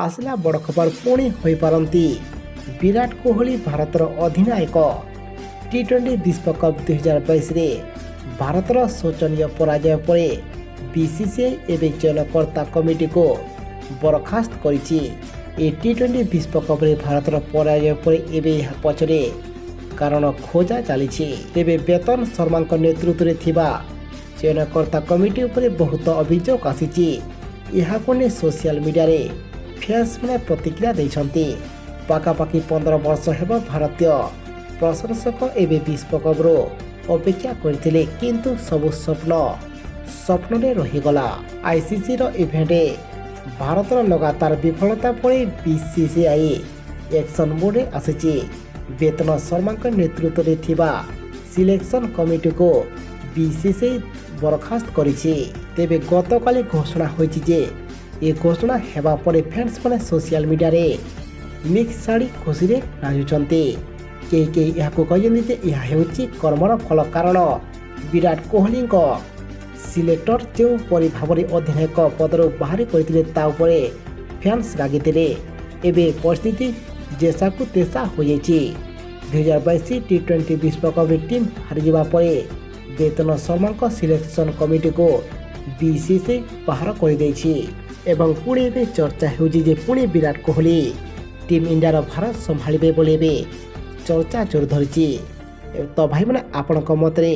ଆସିଲା ବଡ଼ ଖବର। ପୁଣି ହୋଇପାରନ୍ତି ବିରାଟ କୋହଲି ଭାରତର ଅଧିନାୟକ। ଟି-20 ବିଶ୍ୱକପ୍ 2022ରେ ଭାରତର ଶୋଚନୀୟ ପରାଜୟ ପରେ ବିସିସିଆଇ ଏବେ ଚୟନକର୍ତ୍ତା କମିଟିକୁ ବରଖାସ୍ତ କରିଛି। ଏହି ଟି-20 ବିଶ୍ୱକପ୍ରେ ଭାରତର ପରାଜୟ ପରେ ଏବେ ଏହା ପଛରେ କାରଣ ଖୋଜା ଚାଲିଛି। ତେବେ ବେତନ ଶର୍ମାଙ୍କ ନେତୃତ୍ୱରେ ଥିବା ଚୟନକର୍ତ୍ତା କମିଟି ଉପରେ ବହୁତ ଅଭିଯୋଗ ଆସିଛି। ଏହାକୁ ନେଇ ସୋସିଆଲ ମିଡ଼ିଆରେ ଫ୍ୟାନ୍ସମାନେ ପ୍ରତିକ୍ରିୟା ଦେଇଛନ୍ତି। ପାଖାପାଖି 15 ବର୍ଷ ହେବ ଭାରତୀୟ ପ୍ରଶଂସକ ଏବେ ବିଶ୍ୱକପ୍ରୁ ଅପେକ୍ଷା କରିଥିଲେ, କିନ୍ତୁ ସବୁ ସ୍ୱପ୍ନ ସ୍ୱପ୍ନରେ ରହିଗଲା। ଆଇସିସିର ଇଭେଣ୍ଟରେ ଭାରତର ଲଗାତାର ବିଫଳତା ପରେ ବିସିସିଆଇ ଆକ୍ସନ୍ ମୋଡ୍ରେ ଆସିଛି। ବେତନ ଶର୍ମାଙ୍କ ନେତୃତ୍ୱରେ ଥିବା ସିଲେକ୍ସନ୍ କମିଟିକୁ ବିସିସିଆଇ ବରଖାସ୍ତ କରିଛି। ତେବେ ଗତକାଲି ଘୋଷଣା ହୋଇଛି ଯେ ଏ ଘୋଷଣା ହେବା ପରେ ଫ୍ୟାନ୍ସମାନେ ସୋସିଆଲ ମିଡ଼ିଆରେ ମିକ୍ସ ଶାଢ଼ୀ ଖୁସିରେ ନାଚୁଛନ୍ତି। କେହି କେହି ଏହାକୁ କହିଛନ୍ତି ଯେ ଏହା ହେଉଛି କର୍ମର ଫଳ, କାରଣ ବିରାଟ କୋହଲିଙ୍କ ସିଲେକ୍ଟର ଯେଉଁପରି ଭାବରେ ଅଧିନାୟକ ପଦରୁ ବାହାର କରିଥିଲେ, ତା ଉପରେ ଫ୍ୟାନ୍ସ ରାଗିଥିଲେ। ଏବେ ପରିସ୍ଥିତି ଯେସାକୁ ତେସା ହୋଇଯାଇଛି। 2022 ଟି-20 ବିଶ୍ୱକପ୍ରେ ଟିମ୍ ହାରିଯିବା ପରେ ବେତନ ଶର୍ମାଙ୍କ ସିଲେକ୍ସନ୍ କମିଟିକୁ ବିସିସିଆଇ ବାହାର କରିଦେଇଛି ଏବଂ ପୁଣି ଏବେ ଚର୍ଚ୍ଚା ହେଉଛି ଯେ ପୁଣି ବିରାଟ କୋହଲି ଟିମ୍ ଇଣ୍ଡିଆର ଭାର ସମ୍ଭାଳିବେ ବୋଲି ଏବେ ଚର୍ଚ୍ଚା ଜୋର ଧରିଛି। ତ ଭାଇମାନେ, ଆପଣଙ୍କ ମତରେ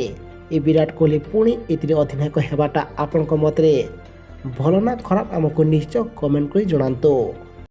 ଏ ବିରାଟ କୋହଲି ପୁଣି ଏଥିରେ ଅଧିନାୟକ ହେବାଟା ଆପଣଙ୍କ ମତରେ ଭଲ ନା ଖରାପ, ଆମକୁ ନିଶ୍ଚୟ କମେଣ୍ଟ କରି ଜଣାନ୍ତୁ।